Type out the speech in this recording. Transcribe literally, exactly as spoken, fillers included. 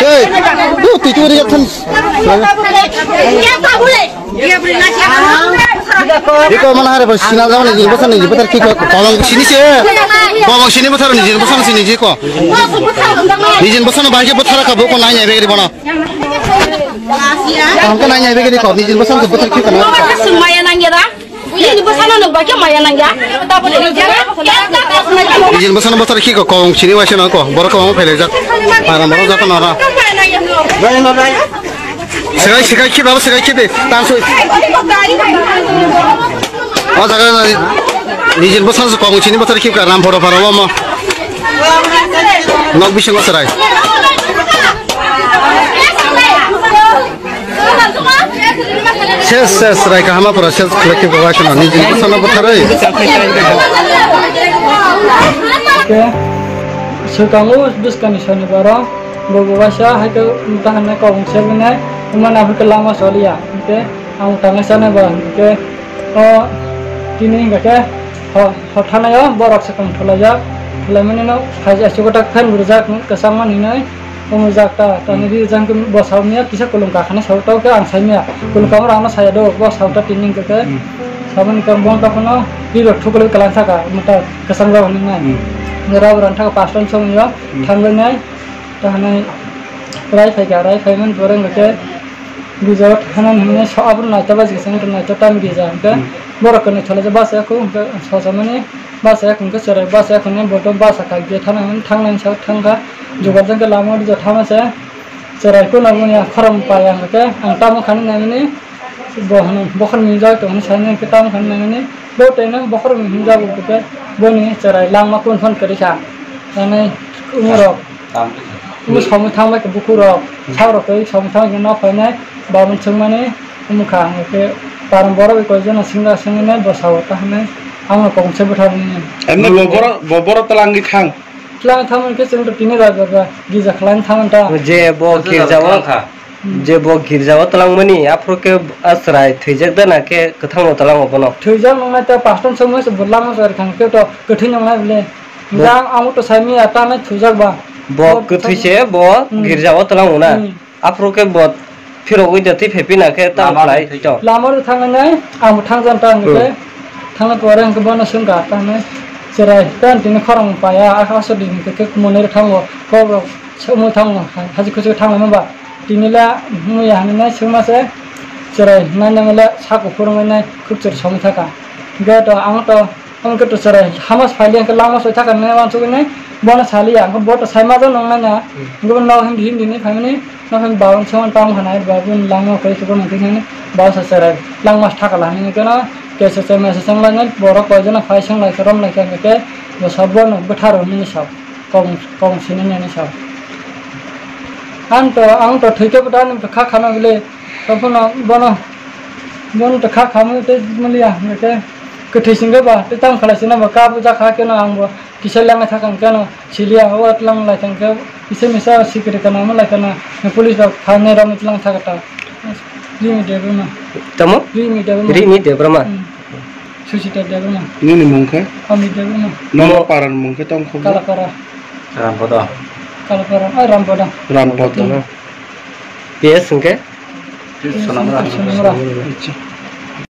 Hey, tu, tu, tu, tu, tu, Iko mana hari bos sina jama ni jin bosan ni jin bosan kiko kolong sini se. Kolong sini bosan ni jin bosan sini jiko. Ni jin bosan bahai ke bosan ka buko nai nai begri bono. Tang ka nai nai begri ko ni jin bosan ke bosan kiko na. Sumaya nang ya da. Ni bosan no ba ke maya nang ya. Ni jin bosan bosan kiko kolong sini waisa na ko. Borok ko mo phele jak. Para borok jak na ra. Sekai, sekai, khibra, sekai, khibri, tansoi. O jaga, nijin bosal se kong chini bosal khibka, ram photo phara omo. Nok bisingo serai. Ses, ses, serai kahama pura, ses, khlai khibka, waisana, nijin bosal no botharoi. Swkango bwskani sonibar o. Bo bo waisa hai khe ta hwnwi kok se bini wngmani, abo khe lama soliya, hwnkhe ang tangnai sanai ba, hwnkhe o tini hwnkha khe ho-, hothanai o borok swkang thulaijak, thulaimani no hai aswk ta fan rwjak kwchangma hinwi wngjakha, tamni rijak khe bwsao miya kisa kulum kakhanai sao, tei khe ang saimaya kulum kamar ano saya do, bwsao ta tini hwnkha khe saboni khe bongkha phano rirok thuklwi kwlang thaka, mwta kwchang rok hinwi nai. Rok rang thaka pastor songwi o thangwi nai. Ta hwnwi rai phai kha, rai phai mani pore hwnkhe gija o thana hwnwi so aboni naitokbai se naitokbai tam gija hwnkhe borok kwnwi thalaijak bachai ya khu hwnkhe sosamani bachai ya khu hwnkhe chwrai bachai ya khu hwnwi bo to bacha kha gate thana hwnwi thangnani sa thang kha. Jugar jang khe lama o rwjak thangma se chwrai kheno boni khorang paiya hwnkhe ang tamo kha nini naimani. Bo hwnwi bokhorok ni jagao tongwi sani hwnkhe tamo khe nangni bo tei nang bokhorok ni hwnjago hwnkhe boni chwrai langma kun phone kwrwi kha. Nangni umorok umo samwi thangbai khe bukurok sakrok tei samwi thangbai khe nok phainai babun swngmani wngkha hwnkhe paran borok bai koi jana swngna swngwi nai bwsao ta hwnwi amo kok se bwtharni. Emni bo borok bo borok twlangwi thang. Twlangwi thangmani khe chwng to tini raja ba gija khlaina thangmani ta. Je bo girja o. Je bo girja o twlangmani, aphuru khe a chwrai thwijak da na khe kwthang no twlango bono? Thwijak nongnai ta pastor songmani se bo lama chwrai thang khe to kwthwi nongnai bole. Bo- Jang amo to saimaya ta nai thwijak ba. Bo kwthwi se bo girja o twlango na. Hmm. Aphuru khe bo phirogwi da thwi phai pina khe ta khlai to. Lama ro thangwi nai ang bo thangjan ta hwnkhe thangna pore hwnkhe bono swngkha ta hwnwi chwrai ta tini khorang paya aswk din hwnkhe khe monwi thango kok rok. Songwi thango, haji kuchuk thanglama ba. Tini le muya hwnwi nai swngma se chwrai nai nang le sako phurungwi nai khuk chwrai songwi thaka. Hwnkhe to ang to, ang khe to chwrai hama se phaili hwnkhe lama soi thaka nai uansugwi nai bono saliya. Hwnkhe bo to sai ma jano wngnai na. Hwnkhe bo nok hindi hindi ni phaimani, nok hindi bawan songwi tamo khanai ba bini lama koi khe bono hwnkhe nai ba sa chwrai langma se thaka la hwnwi khe no kesa chwrai mesa chwrai lai nai borok koi jana phai song lai khe rom lai khe hwnkhe bo sa bono bwtharo hwnwi sa. Kobong, kobong sini nani sa. Ang to, ang to thwi khe bwtang to kha khana bile. To bono, bono, bono to kha khamwi tei mulia, hwnkhe kwthwi singkhe ba, tei tamo khlai sina ba, kha bwjak kha khe no ang bo kisa lengna thakang khe no, siliya, o tlang lai thang khe, kisa misa sikri kana mo lai kana, police rok phanai rok tlang thaka ta. Rimi Debbarma. Tamo? Rimi Debbarma. Rimi Debbarma. Hmm. Susita Debbarma. Nini mung khe? Amit Debbarma. Nono paran mung khe tong kho? Kalapara. Rampodo. Kalapara, ah, Rampodo. Rampodo. P S hwnkhe? Sonamra. Sonamra. Acha.